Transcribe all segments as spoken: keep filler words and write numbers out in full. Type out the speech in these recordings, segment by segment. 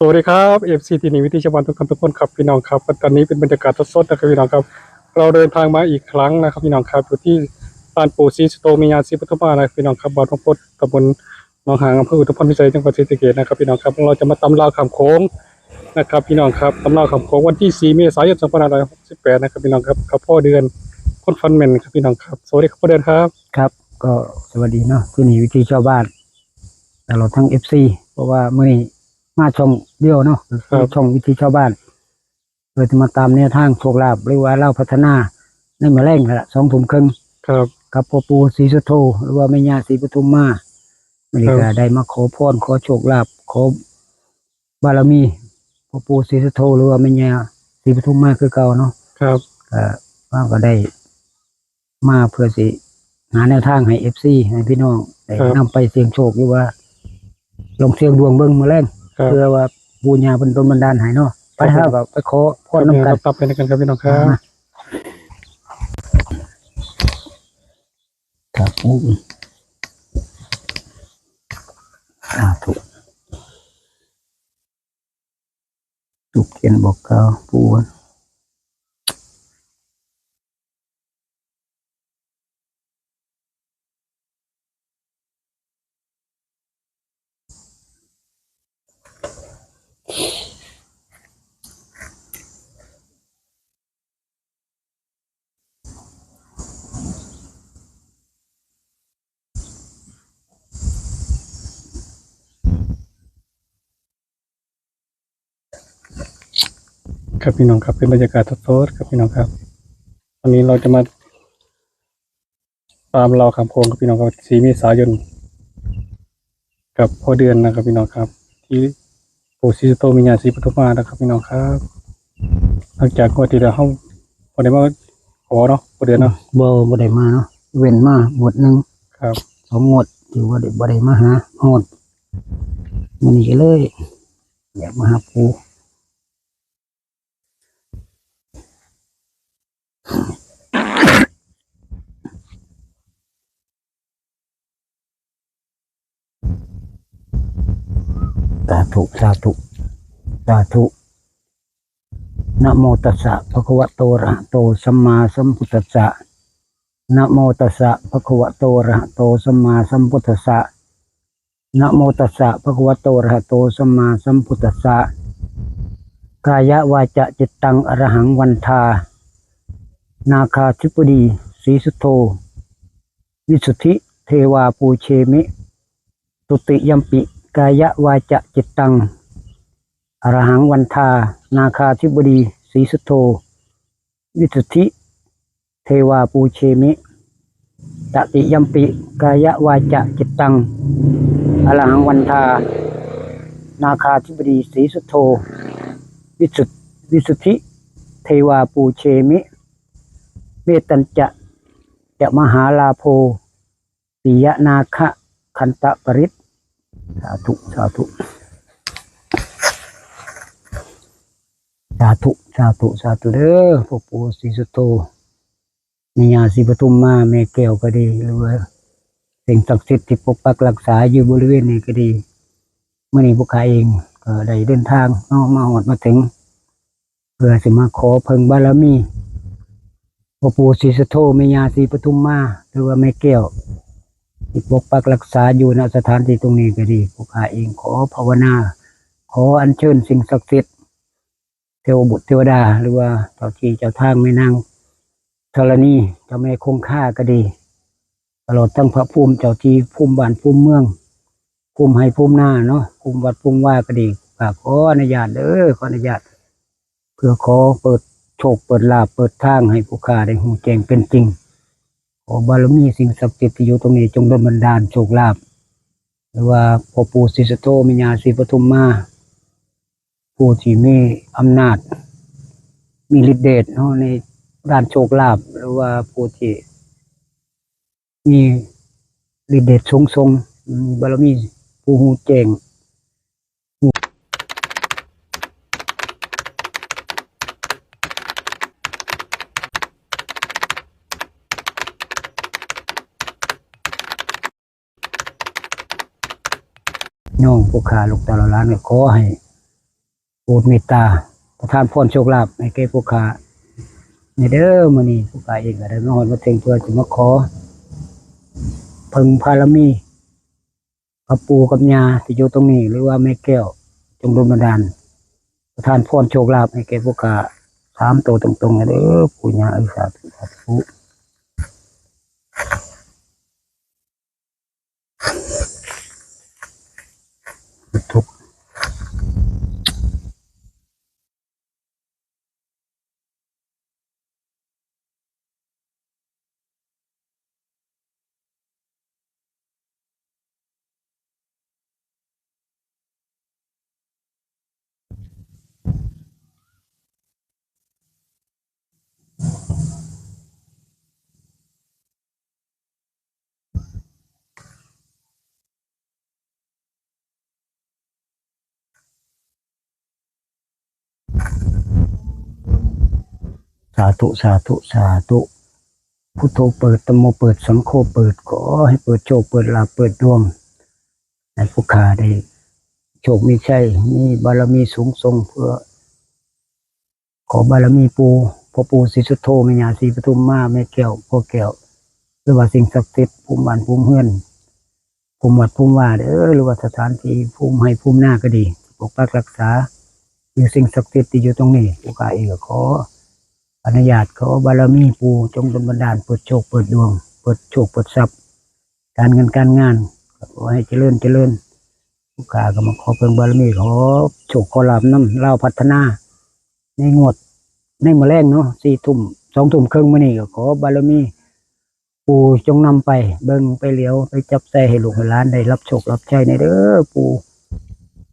วัสดีครับ เอฟซี ที่นี่วิถีชาวบ้านทุกท่านทุกคนครับพี่น้องครับ ตอนนี้เป็นบรรยากาศสดๆนะครับพี่น้องครับ เราเดินทางมาอีกครั้งนะครับพี่น้องครับ อยู่ที่ลานปู่ศรีสุโธ แม่ย่าศรีปทุมมานะครับพี่น้องครับ บ้านหนองพด ตำบลหนองหาง อำเภออุทุมพรพิสัย จังหวัดศรีสะเกษนะครับพี่น้องครับ เราจะมาตำลาวข้ามโขงนะครับพี่น้องครับ ตำลาวข้ามโขงวันที่ สี่ เมษายน สองพันห้าร้อยหกสิบแปดนะครับพี่น้องครับ กับพ่อเดือน คนฝันแม่นครับพี่น้องครับ สวัสดีครับพ่อเดือนครับ ครับ ก็สวัสดีเนาะ ที่นี่วิถีชาวบ้าน ตลอดทั้ง เอฟซี เพราะว่ามื้อนี้มาช่องเดียวเนาะ ครับ ช่องวิถีชาวบ้าน เพื่อจะมาตามแนวทางโชคลาภ หรือว่าลาวพัฒนา ในมื้อแลงนั่นล่ะ สองทุ่มครึ่ง ครับ กับพ่อปู่ศรีสุโธ หรือว่าแม่ย่าศรีปทุมมา มื้อนี้ ครับ ก็ได้มาขอพร ขอโชคลาภ ขอบารมี พ่อปู่ศรีสุโธ หรือว่าแม่ย่าศรีปทุมมาคือเก่าเนาะ ครับ ก็ เราก็ได้ มาเพื่อสิหาแนวทางให้ เอฟซี ให้พี่น้องได้ ครับ นำไปเสี่ยงโชค หรือว่าลองเสี่ยงดวงเบิ่งมื้อแลง ครับ เพื่อว่าปู่ย่าเพิ่นดลบันดาลให้เนาะ ไป ครับ เฮาก็ไปขอพรนำกัน ครับ ตามไปนำกันครับพี่น้องครับ อ่า ครับผม สาธุ ธูปเทียนบอกกล่าวปู่ ครับพี่น้องครับ เป็นบรรยากาศสดๆครับพี่น้องครับ วันนี้เราจะมาตามลาวข้ามโขงครับพี่น้องครับ สี่ เมษายน กับพ่อเดือนนะครับพี่น้องครับ ที่ปู่ศรีสุโธ แม่ย่าศรีปทุมมานะครับพี่น้องครับ หลังจากงวดที่แล้วเราบ่ได้มาขอเนาะ พ่อเดือนเนาะ บ่ บ่ได้มาเนาะ เว้นมางวดหนึ่ง ครับ สองงวด ถือว่าได้ บ่ได้มาหาฮอด มื้อนี้ก็เลย อยากมาหาปู่ สาธุ สาธุ สาธุ นะโมตัสสะ ภะคะวะโต อะระหะโต สัมมาสัมพุทธัสสะ นะโมตัสสะ ภะคะวะโต อะระหะโต สัมมาสัมพุทธัสสะ นะโมตัสสะ ภะคะวะโต อะระหะโต สัมมาสัมพุทธัสสะ กายะวาจาจิตตัง อะระหังวันทา นาคาธิปดี ศรีสุโธ วิสุทธิเทวาปูเชมิ ตุติยัมปิ กายะวาจาจิตตัง อะระหังวันทา นาคาธิปดี ศรีสุโธ วิสุทธิเทวาปูเชมิ ตติยัมปิ กายะวาจาจิตตัง อะระหังวันทา นาคาธิปดี ศรีสุโธ วิสุทธิ วิสุทธิเทวาปูเชมิ เมตตัญจะ จะมหาลาโภ ปิยะนาคะ คันตะปริต สาธุ สาธุ สาธุ สาธุ สาธุเด้อ พ่อปู่ศรีสุโธ แม่ย่าศรีปทุมมา แม่แก้วก็ดี หรือว่าสิ่งศักดิ์สิทธิ์ที่ปกปักรักษาอยู่บริเวณนี้ก็ดี มื้อนี้พวกข้าเองก็ได้เดินทางเนาะ มาฮอดมาถึง เพื่อสิมาขอเพิ่งบารมี พ่อปู่ศรีสุโธ แม่ย่าศรีปทุมมา หรือว่าแม่แก้ว ที่ปกปักรักษาอยู่ ณ สถานที่ตรงนี้ก็ดี พวกข้าเองขอภาวนา ขออัญเชิญสิ่งศักดิ์สิทธิ์ เทวบุตรเทวดา หรือว่าเจ้าที่เจ้าทาง แม่นางธรณี เจ้าแม่คงคาก็ดี ตลอดทั้งพระภูมิเจ้าที่ ภูมิบ้านภูมิเมือง ภูมิไฮ่ภูมินาเนาะ ภูมิวัดภูมิวาก็ดี ก็ขออนุญาตเด้อ ขออนุญาต เพื่อขอเปิดโชคเปิดลาภเปิดทางให้ผู้ข้าได้ฮู้แจ้งเป็นจริง ขอบารมีสิ่งศักดิ์สิทธิ์ที่อยู่ตรงนี้จงดลบันดาลโชคลาภ หรือว่าพ่อปู่ศรีสุโธ แม่ย่าศรีปทุมมา ผู้ที่มีอำนาจ มีฤทธิ์เดชเนาะ ในด้านโชคลาภ หรือว่าผู้ที่มีฤทธิ์เดชสูงส่ง มีบารมี ผู้ฮู้แจ้ง น้องผู้ข้าลูกเต้าเหล่าหลานก็ขอให้ โปรดเมตตาประทานพรโชคลาภให้แก่ผู้ข้าในเด้อ มื้อนี้ผู้ข้าเองก็ได้มาฮอดมาถึงเพื่อจะมาขอเพิ่งบารมีกับปู่กับย่าที่อยู่ตรงนี้ หรือว่าแม่แก้ว จงดลบันดาล ประทานพรโชคลาภให้แก่ผู้ข้าสามตัวตรงๆนะเด้อ ปู่ย่าเอ้ย สาธุ สาธุ ทุกข์ สาธุ สาธุ สาธุ พุทโธเปิด ธัมโมเปิด สังโฆเปิด ขอให้เปิดโชค เปิดลาภ เปิดดวง ให้ผู้ข้าได้โชคมีชัย มีบารมีสูงส่ง เพื่อขอบารมีปู่ พ่อปู่ศรีสุโธ แม่ย่าศรีปทุมมา แม่แก้ว พ่อแก้ว หรือว่าสิ่งศักดิ์สิทธิ์ภูมิบ้านภูมิเฮือน ภูมิวัดภูมิวาเด้อ หรือว่าสถานที่ภูมิไฮ่ภูมินาก็ดี ปกปักรักษา อยู่สิ่งศักดิ์สิทธิ์ที่อยู่ตรงนี้ ผู้ข้าเองก็ขออนุญาต ขอบารมีปู่จงดลบันดาล เปิดโชคเปิดดวง เปิดโชคเปิดทรัพย์ การเงินการงาน ขอให้เจริญเจริญ ผู้ข้าก็มาขอเพิ่งบารมี ขอโชคขอลาภนำลาวพัฒนา ในงวด ในมื้อแลงเนาะ สี่ทุ่ม สองทุ่มครึ่งมื้อนี้ ก็ขอบารมี ปู่จงนำไป เบิ่งไปเหลียว ไปจับใส่ให้ลูกให้หลานได้รับโชครับชัยในเด้อ ปู่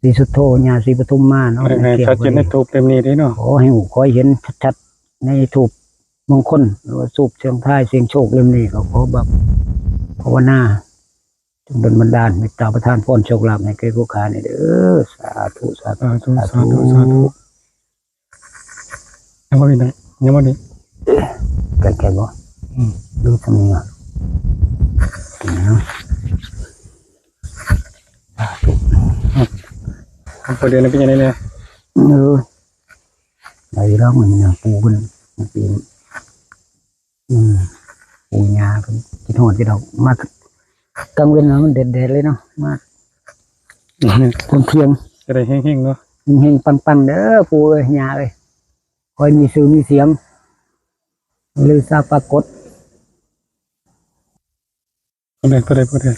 ศรีสุโธ ย่าศรีปทุมมาเนาะ ให้ ให้ แม่แก้ว ชัดเจนในธูปเล่มนี้เด้อเนาะ ขอให้ฮู้ ขอให้เห็นชัดๆ ในธูปมงคล หรือว่าธูปเสี่ยงทายเสี่ยงโชคเล่มนี้ ก็ขอแบบภาวนา จงดลบันดาล เมตตาประทานพรโชคลาภให้แก่ผู้ข้าในเด้อ สาธุ สาธุ สาธุ สาธุ สาธุ ยังบ่มีนะ ยังบ่มี ใกล้ๆบ่ อืม ดูทางนี้ก่อนนะ สาธุ อืม ประเดี๋ยวนี้เป็นยังไงเนี่ย เออ ได้แล้วมันนะ ปู่เพิ่น อืม ปู่ย่าเพิ่นคิดฮอดอยู่ดอก มากลางเว็นน่ะมันแดดๆ เลยเนาะ มา อืม เที่ยงๆ จะได้เฮงๆ เนาะ เฮงๆ ปังๆ เด้อ ปู่เอ้ย ย่าเอ้ย ขอให้มีชื่อมีเสียง ลือซาปรากฏ ตัวใด ตัวใด ตัวใด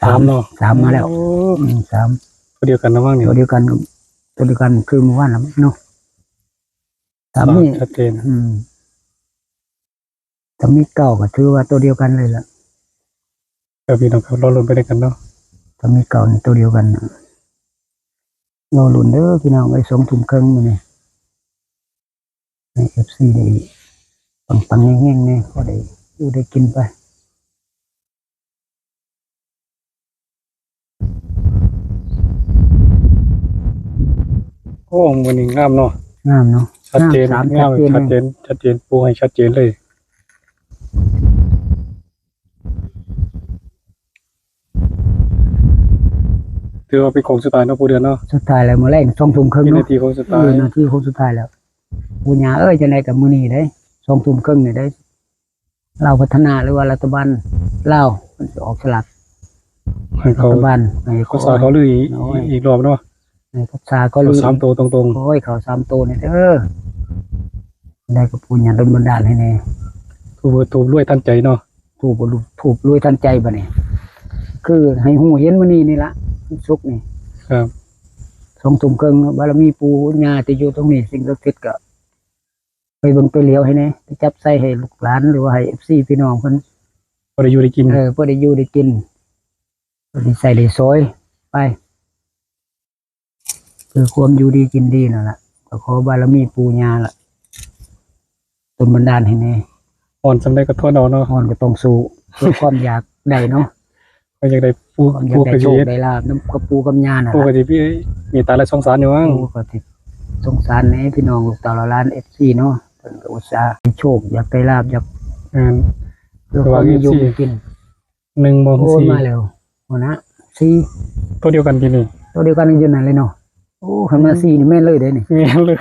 สาม สามเนาะ สามมาแล้ว โอ้ อืม สาม ตัวเดียวกันนะมั้งเนี่ย ตัวเดียวกันกับ ตัวเดียวกันคือเมื่อวานน่ะเนาะ สามนี่ ชัดเจน อืม ถ้ามีเก้าก็ถือว่าตัวเดียวกันเลยล่ะ เออ พี่น้องครับ รอลุ้นไปด้วยกันเนาะ ถ้ามีเก้านี่ตัวเดียวกันน่ะ รอลุ้นเด้อพี่น้องเอ้ย สองทุ่มครึ่งมื้อนี้ ให้เอฟซีได้ปังๆ เฮงๆ แน่ พอได้อยู่ได้กินไป โอ้ มื้อนี้งามเนาะ งามเนาะ ชัดเจน งามสาม งาม ชัดเจน ชัดเจน ชัดเจน ปูให้ชัดเจนเลย ถือว่าเป็นโค้งสุดท้ายเนาะ ปู่เดือนเนาะ สุดท้ายแล้ว มื้อแลง สองทุ่มครึ่ง วินาทีโค้งสุดท้าย เออ นาทีโค้งสุดท้ายแล้ว ปู่ย่าเอ้ย จังใด๋ก็มื้อนี้เด้ สองทุ่มครึ่งนี่เด้ ลาวพัฒนาหรือว่ารัฐบาลลาว มันสิออกสลาก ให้เขา รัฐบาล ให้เขา ภาษาเกาหลี โอ้ย อีกรอบเนาะ ให้ภาษาเกาหลี เขาสามตัวตรงๆ โอ้ย เขาสามตัวนี่เด้อ ได้กับปู่ย่าดลบันดาลให้แน่ ถูก ถูกรวยทันใจเนาะ ถูกบ่ ถูกรวยทันใจบัดนี้ คือให้ฮู้เห็นมื้อนี้นี่ละ วันศุกร์นี่ ครับ สองทุ่มครึ่งเนาะ บารมีปู่ย่าที่อยู่ตรงนี้ สิ่งศักดิ์สิทธิ์ก็ ไปเบิ่งไปเหลียวให้แน่ ไปจับใส่ให้ลูกหลาน หรือว่าให้เอฟซีพี่น้องเพิ่น พอได้อยู่ได้กิน เออ พอได้อยู่ได้กิน พอได้ใช้ได้สอยไป คือความอยู่ดีกินดีนั่นล่ะ ก็ขอบารมีปู่ย่าล่ะ ดลบันดาลให้แน่ อ่อนส่ำใด๋ก็ทนเอาเนาะ อ่อนก็ต้องสู้ เพื่อความอยากได้เนาะ ก็อยากได้ปู่ ความอยากได้โชคได้ลาภนำกับปู่กับย่าน่ะ ปู่ก็สิมีเมตตาและสงสารอยู่มั้ง ปู่ก็สิสงสารแน่พี่น้องลูกเต้าเหล่าหลาน เอฟซี เนาะ เพิ่นก็อุตส่าห์ให้โชค อยากได้ลาภ อยาก แม่น เพื่อความมีอยู่มีกิน หนึ่งบ่ โอ้ย สี่ มาแล้ว หัวหน้า สี่ ตัวเดียวกันที่นี่ ตัวเดียวกันอยู่นั่นเลยเนาะ โอ้ คันมาสี่นี่แม่นเลยเด้นี่ แม่นเลย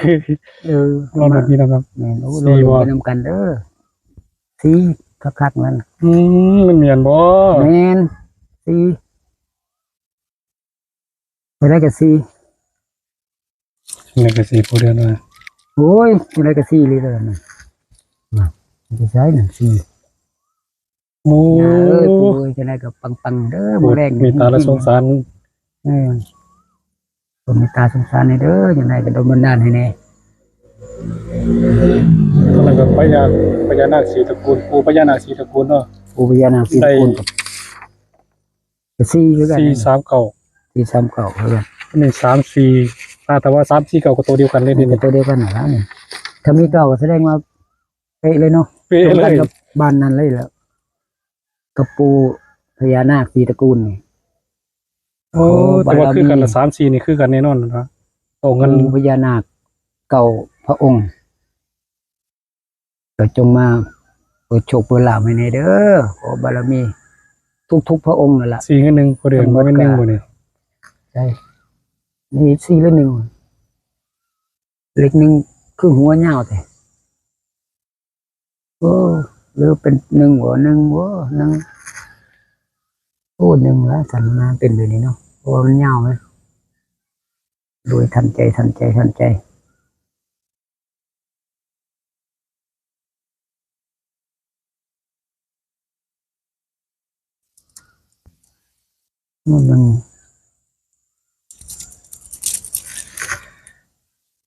เออ รอดแบบนี้นะครับ แม่น โอ้ สี่ รอด บ่ ไปนำกันเด้อ สี่คักๆ นั่น อืม มันแม่นบ่ แม่น สี่ ไปได้กับสี่ นี่ก็สี่ผู้เดียวนะ โอ้ย ไปได้กับสี่เลยเลยนะ น่ะ ไปใช้หนึ่งสี่ โอ้ ย่าเอ้ย ปู่เอ้ย จะได้กับปังๆ เด้อ โอ้ มื้อแรกนี่ เมตตาและสงสาร เออ คนเมตตาสงสารให้เด้อ จังได๋ก็ดลบันดาลให้แน่ แล้วก็พญา พญานาคสี่ตระกูล ปู่พญานาคสี่ตระกูลเนาะ ปู่พญานาคสี่ตระกูล ได้ ก็สี่คือกัน สี่สามเก้า สี่สามเก้าคือกัน นี่สามสี่ อ่า แต่ว่าสามสี่เก้าก็ตัวเดียวกันเลย มันก็ นี่ ตัวเดียวกันนั่นล่ะนี่ ถ้ามีเก้าก็แสดงว่าเป๊ะเลยเนาะ เป๊ะเลย ตรงกันกับบ้านนั่นเลยแหละ กับปู่พญานาคสี่ตระกูลนี่ โอ้ โอ้ แต่ว่า บารมี คือกันละ สามสี่นี่คือกันแน่นอนนะ โอ้ เงิน ปู่พญานาคเก้าพระองค์ ก็จงมาเปิดโชคเปิดลาภให้แน่เด้อ ขอบารมีทุกๆ พระองค์นั่นล่ะ สี่กับหนึ่ง พอดี ทั้งหมด บ่แม่นหนึ่ง ก็ บ่นี่ ใช่ นี่สี่หรือหนึ่ง เลขหนึ่งคือหัวยาวแท้ โอ้ หรือเป็นหนึ่งบ่ หนึ่งบ่ หนึ่ง โอ้ หนึ่งละ สันมาเป็นแบบนี้เนาะ เพราะว่ามันยาวไหม โดยทันใจ ทันใจ ทันใจ มันยัง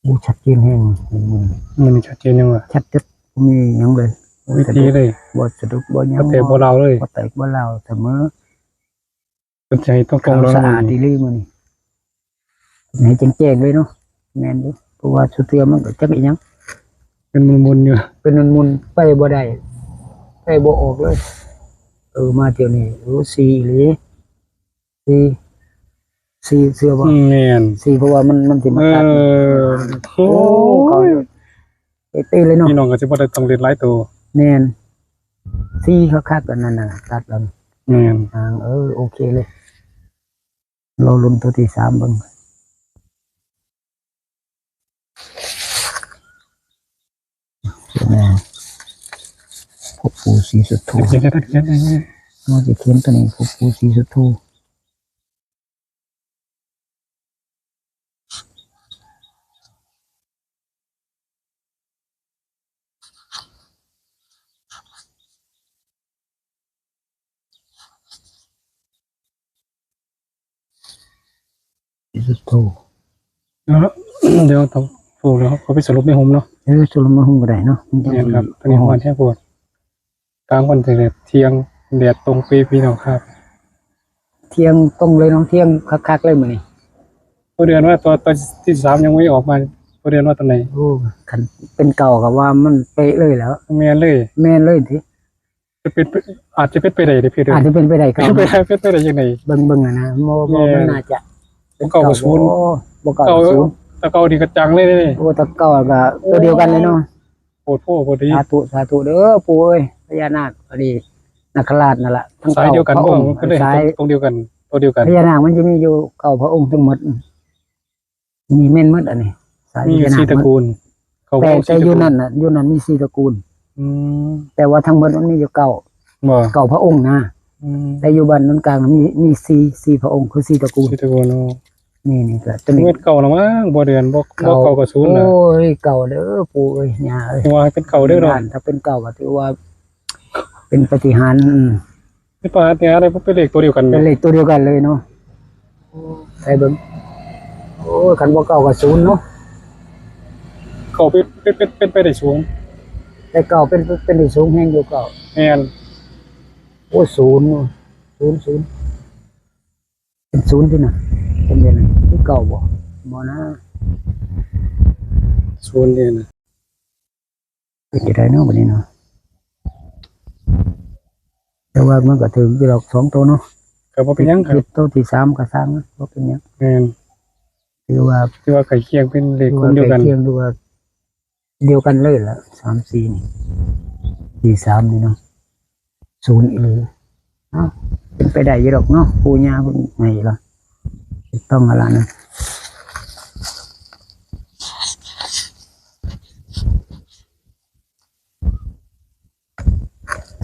โอ้ ชัดเจนแฮง มันชัดเจนยังวะ ชัดเจน บ่มีหยังเลย วิธีเลย บ่สะดุด บ่หยัง บ่แตกบ่ร้าวเลย บ่แตกบ่ร้าวเสมอ เป็นใจต้องตรง ขาว แล้ว สะอาด มื้อนี้ ดีเลยมื้อนี้ ให้แจ้งๆ เลยเนาะ แม่นอยู่ เพราะว่าสุเทื่อมันก็จักอีหยัง เป็นมนๆ อยู่ เป็นมนๆ ไปบ่ได้ ไปบ่ออกเลย เออ มาเที่ยวนี้ โอ้ สี่อีหลี สี่ สี่ เชื่อบ่ อืม แม่น สี่ เพราะว่ามัน มันสิมาตัด เออ โอ้ โอ้ เขา เป๊ะๆ เลยเนาะ พี่น้องก็สิบ่ได้ต้องเล่นหลายตัว แม่น สี่ คักๆ อันนั้นน่ะ ตัดเอา แม่น อ่าง เออ โอเคเลย รอลุ้นตัวที่สามเบิ่ง เดี๋ยวนะ พวกปู่ศรีสุโธ เขียนได้ เขียนได้ เราจะเขียนตัวนี้ พวกปู่ศรีสุโธ ศรีสุโธ แล้ว เดี๋ยวต้อง โอ้ เดี๋ยวเขาไปสรุปในโฮมเนาะ เออ สรุปในโฮมก็ได้เนาะ มันจัง แม่นครับ สิ อันนี้ฮ้อนแท้โพด กลางวันแดด เที่ยง แดดตรงเป๊ะพี่น้องครับ เที่ยงตรงเลยเนาะ เที่ยงคักๆ เลยมื้อนี้ พอเดือนว่าตัว ตัวที่สามยังไม่ออกมา พอเดือนว่าตัวไหน โอ้ คันเป็นเก้าก็ว่ามันเป๊ะเลยแหล้ว แม่นเลย แม่นเลยติ จะเป็นไป อาจจะเป็นไปได้เด้อพี่เด้อ อาจจะเป็นไปได้ เป็นไปได้ เก้า เป็นไปได้ยังไง เบิ่งๆ อะนะ บ่ บ่ แม่น มันน่าจะเป็น เก้ากับศูนย์ บ่ เก้ากับศูนย์ เก้า แต่เก้านี่ก็จังเลยเด้ โอ้ แต่เก้าก็ตัวเดียวกันเลยเนาะ โอ้โห พอดี สาธุ สาธุเด้อปู่เอ้ย พญานาค อันนี้ นาคราชนั่นล่ะ ทั้ง สายเดียวกัน เก้าพระองค์ บ่ มันก็เลย สาย ตรงเดียวกัน ตัวเดียวกัน พญานาคมันจะมีอยู่เก้าพระองค์ทั้งหมด นี่แม่นหมดอันนี้ สาย มีอยู่ พญานาค สี่ตระกูล เก้าพระองค์ แต่ แต่ สี่ตระกูล อยู่นั่นน่ะ อยู่นั่นมีสี่ตระกูล อืม แต่ว่าทั้งหมดมันมีอยู่เก้า บ่ เก้าพระองค์นะ อืม แต่อยู่บ้านโนนกลางน่ะมี มีสี่ สี่พระองค์ คือสี่ตระกูล สี่ตระกูล อ๋อ นี่ นี่ก็ตัวนี้ เงินเก่าละมั้ง บ่เดือน บ่ บ่ เก้า เก้ากับศูนย์น่ะ โอ้ย เก้าเด้อปู่เอ้ย ย่าเอ้ย ว่าเป็นเก้าเด้อเนาะ ถ้าเป็นเก้าก็ถือว่า เป็นปาฏิหาริย์ อืม เป็นปาฏิหาริย์อะไร เพราะเป็นเลขตัวเดียวกัน เป็นเลขตัวเดียวกันเลยเนาะ ใส่เบิ่ง โอ้ย คันบ่เก้าก็ศูนย์เนาะ เก้าเป็น เป็น เป็น เป็นไปได้สูง แต่เก้าเป็น เป็นได้สูงแฮงอยู่เก้า แม่น โอ้ย ศูนย์เนาะ ศูนย์ ศูนย์ เป็นศูนย์ที่น่ะ เป็นยังไง คือเก้าบ่ บ่นะ ศูนย์เนี่ยนะ เป็นจะได้เนาะบัดนี้เนาะ แต่ว่ามันก็ถืออยู่ดอกสองตัวเนาะ ก็บ่เป็นหยังครับ ผิดตัวที่สามก็ช่างมัน บ่เป็นหยัง แม่น ถือว่า ถือว่าใกล้เคียงเป็นเลขกลุ่มเดียวกัน ถือว่าใกล้เคียง ถือว่าเดียวกันเลยล่ะ สามสี่ นี่ สี่สาม นี่เนาะ ศูนย์อีหลี เอ้า เป็นไปได้อยู่ดอกเนาะ ปู่ย่าเพิ่นให้ล่ะ ถูกต้องแล้วล่ะนะ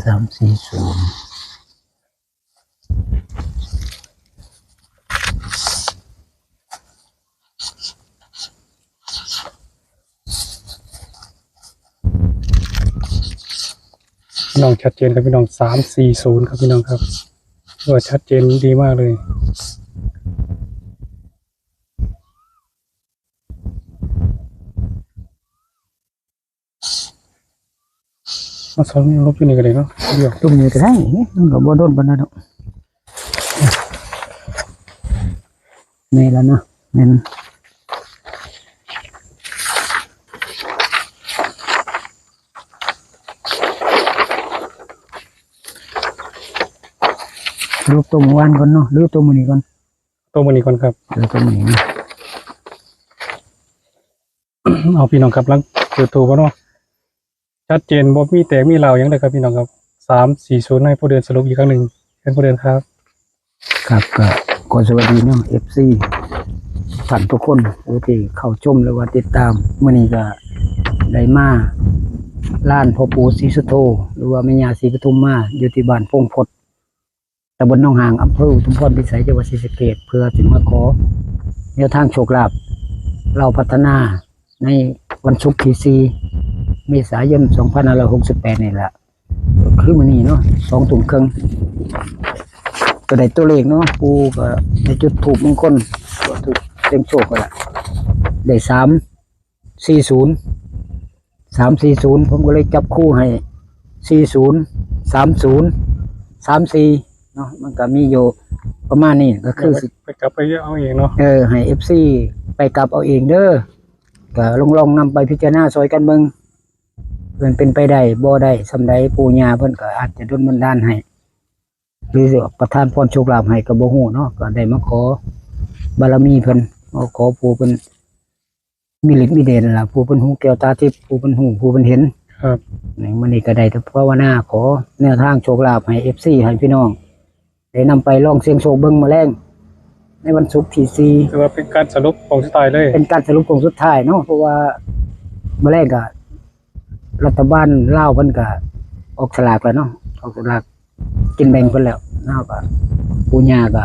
สามสี่ศูนย์ พี่น้องชัดเจนครับพี่น้อง สามสี่ศูนย์ ครับพี่น้องครับ ตัวชัดเจนดีมากเลย มาสอนลบอยู่นี่ก็ได้เนาะ เดี๋ยว ตรงนี้ก็ได้ มันก็บ่โดนปานนั้นดอก นี่แล้วเนาะ แม่น รูปตัวเมื่อวานก่อนเนาะ หรือตัวมื้อนี้ก่อน ตัวมื้อนี้ก่อนครับ เออ ตัวมื้อนี้นะ เอาพี่น้องครับ หลังเปิดตัวก่อนเนาะ ชัดเจน บ่มีแตกมีร้าวหยังเลยครับพี่น้องครับ สามสี่ศูนย์ ให้พ่อเดือนสรุปอีกครั้งหนึ่ง เชิญพ่อเดือนครับ ครับ ก็ขอสวัสดีเนาะ เอฟซี ท่านทุกคนผู้ที่เข้าชมหรือว่าติดตาม มื้อนี้ก็ได้มาลานพ่อปู่ศรีสุโธ หรือว่าแม่ย่าศรีปทุมมา อยู่ที่บ้านพงพด ตำบลหนองหาง อำเภออุทุมพรพิสัย จังหวัดศรีสะเกษ เพื่อสิมาขอแนวทางโชคลาภ ลาวพัฒนา ในวันศุกร์ที่สี่ เมษายน สองพันห้าร้อยหกสิบแปด นี่แหละ ก็คือมื้อนี้เนาะ สองทุ่มครึ่ง ก็ได้ตัวเลขเนาะ ปู่ก็ได้จุดธูปมงคล จุดธูปเสี่ยงโชคก็ละ ได้ สามสี่ศูนย์ สามสี่ศูนย์ ผมก็เลยจับคู่ให้ สี่ศูนย์ สามศูนย์ สามสี่ เนาะ มันก็มีอยู่ประมาณนี้ ก็คือสิ ไปกลับไปเอาเองเนาะ เออ ให้ เอฟซี ไปกลับเอาเองเด้อ ก็ลองลองนำไปพิจารณาซอยกันเบิ่ง เพิ่นเป็นไปได้บ่ได้ส่ำใด ปู่ย่าเพิ่นก็อาจจะดลบันดาลให้ หรือสิประทานพรโชคลาภให้ก็บ่ฮู้เนาะ ก็ได้มาขอบารมีเพิ่น มาขอปู่เพิ่นมีฤทธิ์มีเดชนั่นล่ะ ปู่เพิ่นหูแก้วตาทิพย์ ปู่เพิ่นฮู้ ปู่เพิ่นเห็น ครับ นี่มื้อนี้ก็ได้แต่ภาวนาขอแนวทางโชคลาภให้ เอฟซี ให้พี่น้อง ได้นำไปลองเสี่ยงโชคเบิ่งมื้อแลง ในวันศุกร์ที่สี่ ถือว่าเป็นการสรุปของสุดท้ายเลย เป็นการสรุปของสุดท้ายเนาะ เพราะว่ามื้อแลงก็รัฐบาลลาวเพิ่นก็ออกสลากแล้วเนาะ ออกสลากกินแบ่งเพิ่นแล้ว เฮาก็ปู่ย่าก็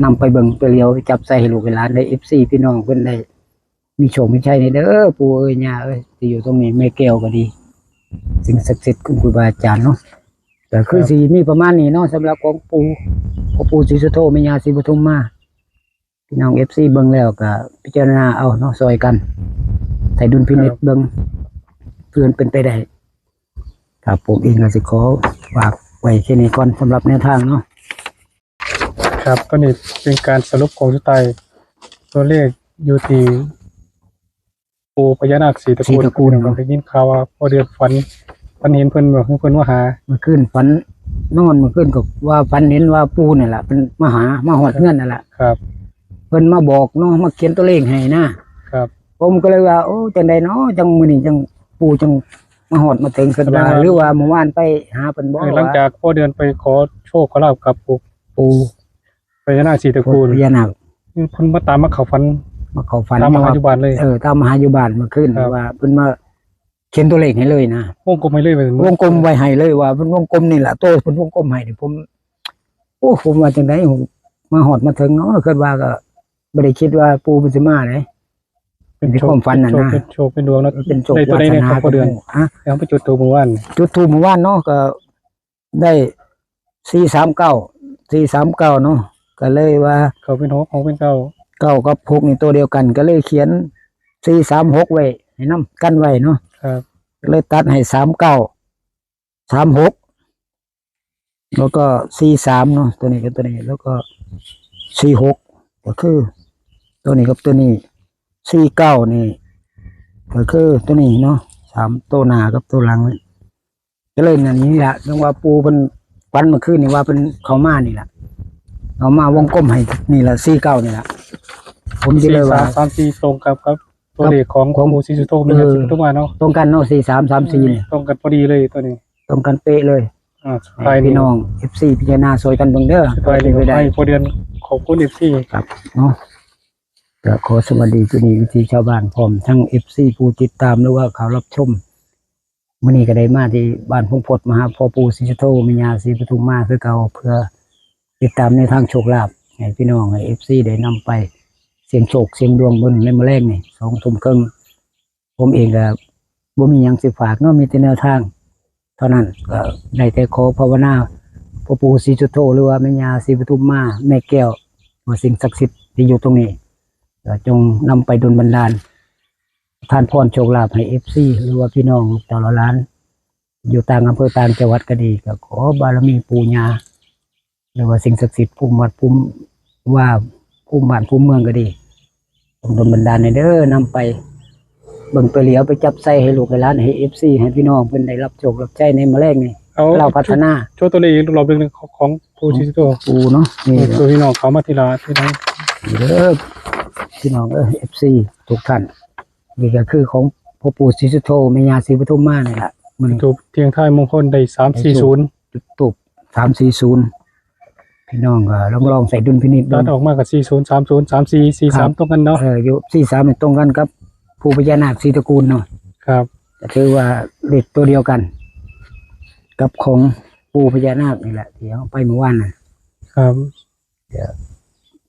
นำไปเบิ่งไปเหลียวไปจับใส่ให้ลูกให้หลานได้ เอฟซี พี่น้องเพิ่นได้ มีโชคมีชัยนี่เด้อ ปู่เอ้ยย่าเอ้ย ที่อยู่ตรงนี้ แม่แก้วก็ดี สิ่งศักดิ์สิทธิ์คุณครูบาอาจารย์เนาะ ก็คือสิมีประมาณนี้เนาะ สำหรับของปู่ ของปู่ศรีสุโธ แม่ย่าศรีปทุมมา พี่น้อง เอฟซี เบิ่งแล้วก็พิจารณาเอาเนาะ ซอยกัน ใส่ดุลพินิจเบิ่ง เพื่อเป็นไปได้ ครับ ผมเองก็สิขอฝากไว้แค่นี้ก่อน สำหรับแนวทางเนาะ ครับ ก็นี่เป็นการสรุปของสุดท้าย ตัวเลขอยู่ที่ปู่พญานาคศรีตระกูล ศรีตระกูล ครับ ได้ยินข่าวว่าพ่อเดือนฝัน ฝันเห็นเพิ่น บอกให้เพิ่นมาหา เมื่อคืนฝัน นอนเมื่อคืนก็ว่าฝันเห็นว่าปู่นี่แหละ เพิ่นมาหา มาฮอดเฮือนนั่นแหละ ครับ เพิ่นมาบอกเนาะ มาเขียนตัวเลขให้นะ ครับ ผมก็เลยว่า โอ้ จังใดเนาะ จังมื้อนี้จังปู่จังมาฮอดมาถึง เพิ่นว่า แสดงว่า หรือว่าเมื่อวานไปหาเพิ่นบ่ เออหลังจากพ่อเดือนไปขอโชคขอลาภกับปู่ ปู่ พญานาคศรีตระกูล พญานาค เพิ่นมาตามมาเข้าฝัน มาเข้าฝัน ตามมาหาอยู่บ้านเลย เออ ตามมาหาอยู่บ้านเมื่อคืน ครับ ว่าเพิ่นมาเขียนตัวเลขให้เลยนะ วงกลมให้เลย วงกลมไว้ให้เลยว่าเพิ่นวงกลมนี่แหละ ตัวเพิ่นวงกลมให้นี่ผม โอ้ ผมว่าจังได๋ มาฮอดมาถึงเนาะ คิดว่าก็บ่ได้คิดว่าปู่เพิ่นสิมาเด้ เป็นโช ในความฝันน่ะนะ เป็นโชคเป็นดวงเนาะ เป็นโชค ได้ตัวใด วาสนา เนี่ยครับพ่อเดือน ฮะ แล้วไปจุดธูปเมื่อวาน จุดธูปเมื่อวานเนาะ ก็ได้ สี่สามเก้า สี่สามเก้า เนาะ ก็เลยว่า เขาเป็นหก หกเป็นเก้า เก้ากับหกนี่ตัวเดียวกัน ก็เลยเขียน สี่สามหก ไว้ให้นำ กันไว้เนาะ ครับ ก็เลยตัดให้ สามเก้า สามหก แล้วก็ สี่สาม เนาะ ตัวนี้กับตัวนี้ แล้วก็ สี่หก ก็คือ ตัวนี้กับตัวนี้ สี่เก้า นี่ ก็คือตัวนี้เนาะ สาม ตัวหน้ากับตัวหลัง ก็เลยนั่นนี่ล่ะ เรื่องว่าปู่เพิ่นฝันเมื่อคืนนี่ว่าเพิ่นเข้ามานี่ล่ะ เข้ามาวงกลมให้นี่ล่ะ สี่เก้า นี่ล่ะ ผมสิเลยว่า สามสี่ตรงกับครับ ตัวเลขของ ของ ปู่ศรีสุโธ เออ ศรีสุโธมาเนาะ ตรงกันเนาะ สี่สาม สามสี่ นี่ ตรงกันพอดีเลยตัวนี้ ตรงกันเป๊ะเลย อ่า ให้พี่น้อง เอฟซี พิจารณาซอยกันเบิ่งเด้อ สุดท้ายนี่ เป็นไปได้ ให้พ่อเดือนขอบคุณ เอฟซี ครับ เนาะ ก็ขอสวัสดีที่นี่วิธีชาวบ้านพร้อมทั้ง เอฟซี ผู้ติดตามหรือว่าเขารับชม มื้อนี้ก็ได้มาที่บ้านพงพดมาหาพ่อปู่ศรีสุโธแม่ย่าศรีปทุมมาคือเก่า เพื่อติดตามแนวทางโชคลาภให้พี่น้องให้เอฟซีได้นำไปเสี่ยงโชคเสี่ยงดวงเบิ่งในมื้อแลงนี่สองทุ่มครึ่ง ผมเองก็บ่มีหยังสิฝากเนาะ มีแต่แนวทาง เท่านั้นก็ได้แต่ขอภาวนาพ่อปู่ศรีสุโธหรือว่าแม่ย่าศรีปทุมมาแม่แก้ว ว่าสิ่งศักดิ์สิทธิ์ที่อยู่ตรงนี้ก็จงนำไปดลบันดาล ทานพรโชคลาภให้เอฟซีหรือว่าพี่น้องลูกเต้าเหล่าหลาน อยู่ต่างอำเภอต่างจังหวัดก็ดี ก็ขอบารมีปู่ย่าหรือว่าสิ่งศักดิ์สิทธิ์ภูมิวัดภูมิว่าภูมิบ้านภูมิเมืองก็ดีจงดลบันดาลให้เด้อนำไปเบิ่งไปเหลียวไปจับใส่ให้ลูกให้หลานให้เอฟซีให้พี่น้องเพิ่นได้รับโชครับใช้ในมื้อแลงนี่ เอา ลาวพัฒนา โชว์ตัวเลขอีกรอบหนึ่งของของปู่ศรีสุโธ ปู่เนาะนี่ เออ ตัวพี่น้องเขามาทีละทีละ นี่เด้อพี่น้องเอ้ยเอฟซีทุกท่าน นี่ก็คือของพ่อปู่ศรีสุโธแม่ย่าศรีปทุมมานี่ล่ะมัน จุดธูปเทียนไทยมงคลได้สามสี่ศูนย์ จุดธูปสามสี่ศูนย์ พี่น้องก็ลองลองใส่ดุลพินิจดู ตัดออกมากับสี่ศูนย์ สามศูนย์ สามสี่ สี่สาม ครับ ตรงกันเนาะ เอออยู่สี่สามนี่ตรงกันกับปู่พญานาคศรีตระกูลเนาะ ครับ ก็ถือว่าเลขตัวเดียวกัน กับของปู่พญานาคนี่แหละที่เอาไปเมื่อวานน่ะ ครับ เดี๋ยว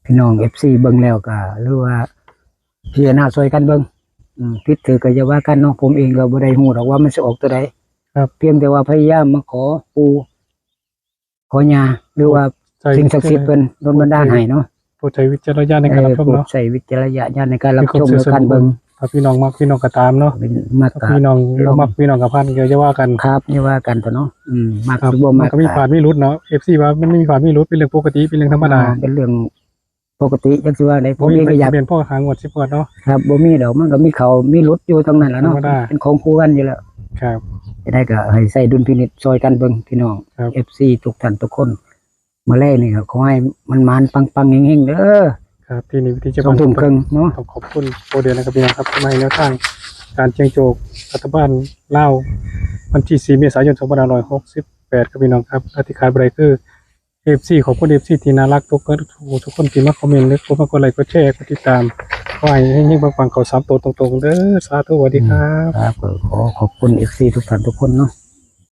พี่น้องเอฟซีเบิ่งแล้วก็หรือว่าพิจารณาช่วยกันเบิ่ง อืม ผิดถืกก็อย่าว่ากันเนาะ ผมเองก็บ่ได้ฮู้ดอกว่ามันสิออกตัวใด ครับ เพียงแต่ว่าพยายามมาขอปู่ขอย่าหรือว่า ใส่ สิ่งศักดิ์สิทธิ์เพิ่นดลบันดาลให้เนาะ โปรดใช้วิจารณญาณในการรับชมเนาะ เออ โปรดใช้วิจารณญาณในการรับชม มีความเชื่อ และการเบิ่ง ส่วนบุคคล ถ้าพี่น้องมักพี่น้องก็ตามเนาะ เป็นมัก ถ้าพี่น้อง ก็ลอง บ่มักพี่น้องก็ผ่านก็อย่าว่ากัน ครับ อย่าว่ากันเถอะเนาะ อืม มัก ครับ หรือบ่มัก มันก็มี ก็ พลาดมีหลุดเนาะ เอฟซี ว่ามันมีพลาดมีหลุด เป็นเรื่องปกติ เป็นเรื่องธรรมดา อ่า เป็นเรื่องปกติ จักสิว่าได๋ ผมเองก็อยาก บ่มีใครเป็นพ่อหางวดสิบงวดเนาะ ครับ บ่มีดอก มันก็มีเข้ามีหลุดอยู่ตรงนั้นแหละเนาะ ธรรมดา เป็นของคู่กันอยู่แล้ว ครับ จะได้ก็ให้ใช้ดุลพินิจช่วยกันเบิ่งพี่น้อง ครับ เอฟซี ทุกท่านทุกคน มื้อแลงนี่ก็ขอให้มันหมานปังๆเฮงๆเด้อ ครับ ที่นี่วิธีจะ สองทุ่มครึ่งเนาะ ต้องขอบคุณโปรเดือนนะครับพี่น้องครับ ที่มาให้แนวทางการเสี่ยงโชครัฐบาลลาว วันที่สี่เมษายนสองพันห้าร้อยหกสิบแปดครับพี่น้องครับ และที่ขาดบ่ได้คือ เอฟซี ขอบคุณ เอฟซี ที่น่ารักทุกคน ทุกคนที่มาคอมเมนต์ หรือกดมากดไลค์ กดแชร์ กดติดตาม ขอให้เฮงๆปังๆเข้าสามตัวตรงๆเด้อ สาธุ สวัสดีครับ ครับ ก็ขอขอบคุณ เอฟซี ทุกท่านทุกคนเนาะ